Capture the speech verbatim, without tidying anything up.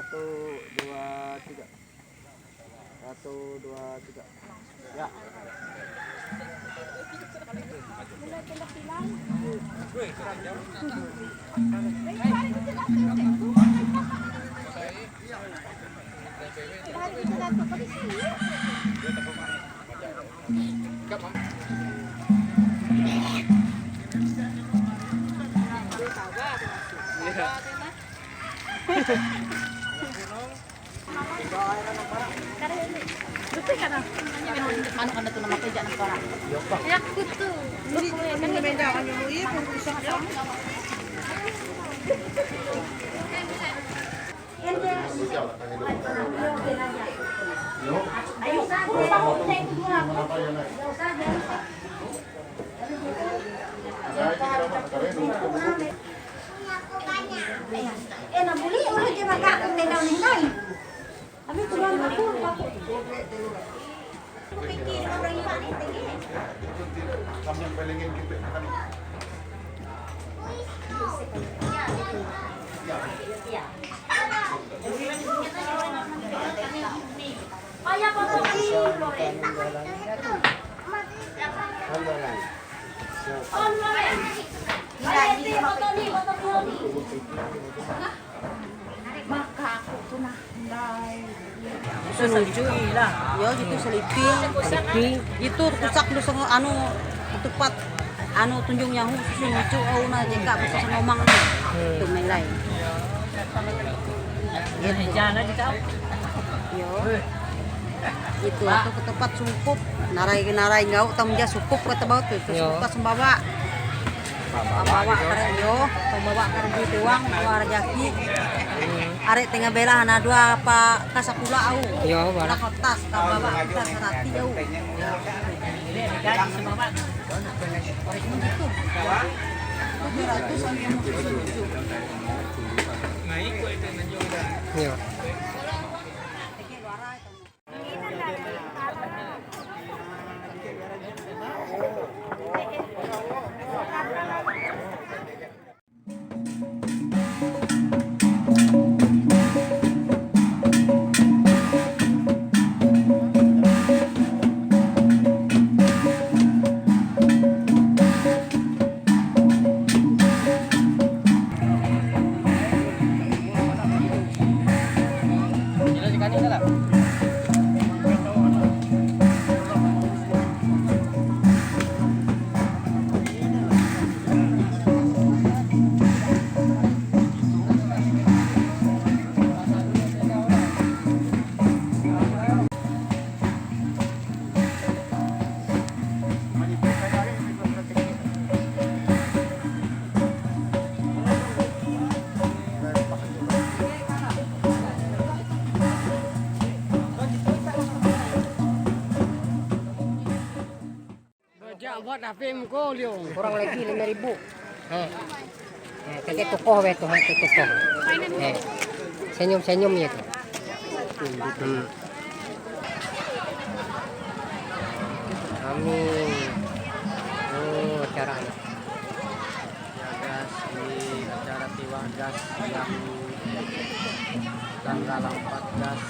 Satu, dua, tiga. Satu, dua, tiga. Ya. Anu, ada tu nama kerja nak orang. Ya, kutu. Ini kan beda kan dulu, iya, pun bisa sama. Ayo, eh, nah, boleh, boleh dia makan, aku tidak meninggal. Tapi kurang aku, aku. Sambil pelengin gitu, kan. Ya. Maka aku tunah ndai. Susun lucu lah. Ya, gitu, selipi. Selipi. Itu rusak tu senge-, anu, ketupat, anu, tunjung nyahu, susun lucu, oh, nah, jika buku sengomang. Hmm. Itu, Melai. Nah, hijau aja tahu. Yo. Itu, itu ketupat sungkup. Narai-narai ngau tah menjadi sukup kata bau tu. Yo. Sukup ka Sumbawa. Pambawa kare yo, pambawa kare duit uang, bawa rejeki. Are tengah bela hana dua apa kasakula au. Yo, bara. Lah kotas ka bawa kita sarati au. Jadi sama. Gitu. Tujuh ratus sampai tujuh. Yo. Baja buat apa muka liong? Kurang lagi lima ribu. Heh. Heh, kakek tokoh weh tu, heh, tokoh. Heh. Senyum-senyum ya tu. Hmm. Amin. Oh, acara ni. Ya, gas di acara Tiwah Gas yang tanggal empat gas.